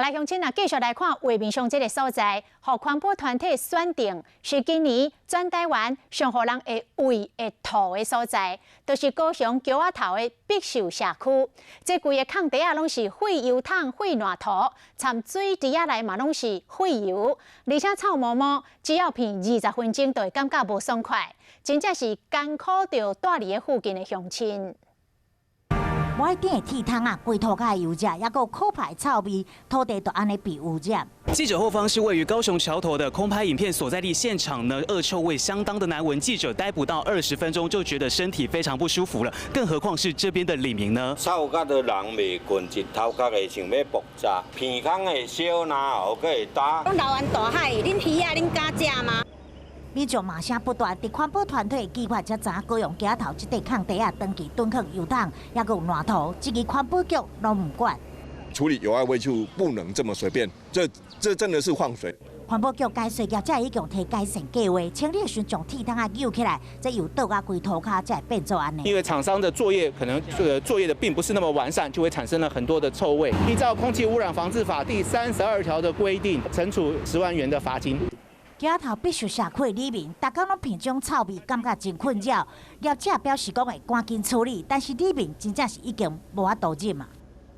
來，鄉親啊，繼續來看畫面上這个所在，予環保團體選定是今年全台灣上予人會胃會吐的所在，就是高雄橋仔頭的碧秀社區。這規个空地仔攏是廢油桶、廢爛塗，摻水池仔內嘛攏是廢油，而且臭毛毛，只要鼻20分鐘就會感覺無爽快，真正是艱苦著蹛佇咧附近的鄉親。無愛頂的鐵桶啊，規塗跤的油跡，抑閣有可怕臭味，土地就按呢被污染。記者後方是位於高雄橋頭的空拍影片所在地現場呢，惡臭味相當的難聞。記者待不到20分鐘就覺得身體非常不舒服了，更何況是這邊的里民呢？臭甲都人袂睏，一頭殼會想欲爆炸，鼻孔會燒，然後閣會焦。攏流完大海，恁魚仔恁敢食嗎？民眾罵聲不斷，佇環保團體計劃才知影高雄橋頭這塊空地仔長期囤囥油桶，抑閣有爛塗，這个環保局攏毋管。處理有害廢棄物不能這麼隨便，這真的是放水。環保局解說業者已經提改善計劃，清理時將鐵桶仔扭起來，這油倒甲規塗跤才會變做按呢。因為廠商的作業可能這個作業的並不是那麼完善，就會產生了很多的臭味。依照空氣污染防治法第32條的規定，懲處10萬元的罰金。橋頭碧秀社區里民，逐工攏鼻這種臭味，感覺真困擾。業者表示講會趕緊處理，但是里民真正是已經無法度忍啊。